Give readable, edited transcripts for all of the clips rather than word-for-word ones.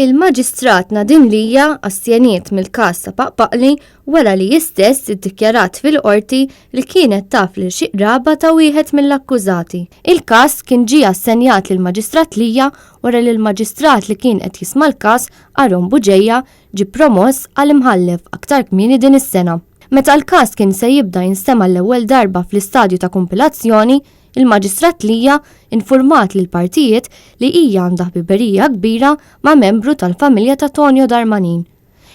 Il-Maġistrat Nadine Lia astjeniet mill-każ ta' Paqpaqli wara li hi stess iddikjarat fil-Qorti li kienet taf lil xi qraba ta' wieħed mill-akkużati. Il-każ kien ġie assenjat lill-Maġistrat Lia wara li l-Maġistrat li kien qed jisma' l-każ, Aaron Bugeja, ġie promoss għal Imħallef aktar kmieni din is-sena. Meta l-każ kien se jibda jinstema' l-ewwel darba fl-istadju ta' kumpilazzjoni, il-Maġistrat Lia infurmat lill-partijiet li hija għandha ħbiberija kbira ma' membru tal-familja ta' Tonio Darmanin.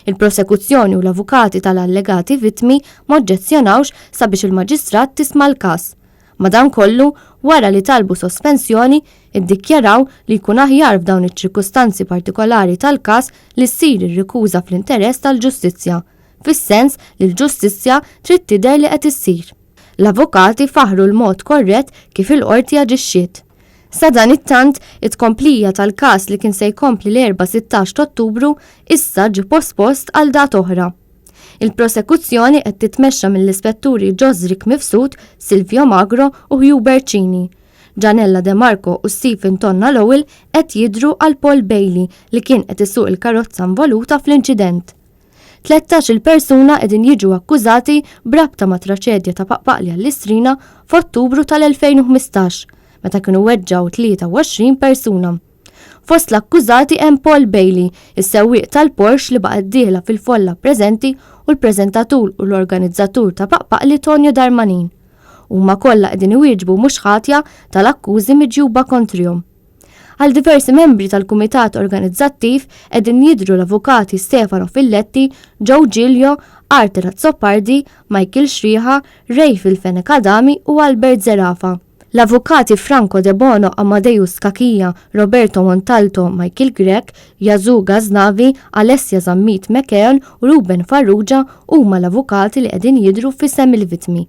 Il-prosekuzzjoni u l-avukati tal-allegati vittmi m'oġġezzjonawx sabiex il-Maġistrat tisma' l-każ. Madankollu, wara li talbu sospensjoni, iddikjaraw li jkun aħjar f'dawn iċ-ċirkustanzi partikolari tal-każ li ssir ir-rikuża fl-interess tal-ġustizzja, fis-sens li l-ġustizzja trid tidher li qed issir. L-avukati faħħru l-mod korrett kif il-Qorti aġixxiet. Sadanittant, it-tkomplija tal-każ li kien se jkompli l-Erbgħa 16 t'Ottubru issa ġie pospost għal data oħra. Il-prosekuzzjoni qed titmexxa mill-Ispetturi Josric Mifsud, Silvio Magro u Hubert Cini. Gianella De Marco u Stephen Tonna Lowell qed jidhru għal Paul Bailey li kien qed isuq il-karozza involuta fl-inċident. 13-il persuna qegħdin jiġu akkużati b'rabta mat-traċedja ta' Paqpaqli għall-Istrina f'Ottubru tal-2015, meta kienu weġġgħu 23 persuna. Fost l-akkużati hemm Paul Bailey, is-sewwieq tal-Porsche li baqgħet dieħla fil-folla preżenti u l-preżentatur u l-organizzatur ta' Paqpaqli Tonio Darmanin. Huma kollha qegħdin iwieġbu mhux ħatja tal-akkużi miġjuba kontrihom. Għal diversi membri tal-kumitat organizzattiv qegħdin jidhru l-avukati Stefano Filletti, Joe Giglio, Arthur Azzopardi, Michael Xrieħa, Rayphil Fenech Adami u Albert Zerafa. L-avukati Franco Debono, Amadeus Cachia, Roberto Montalto, Michael Grech, Yazoo Ghaznavi, Alessia Zammit McKeon u Ruben Farrugia huma l-avukati li qegħdin jidhru f'isem il-vittmi.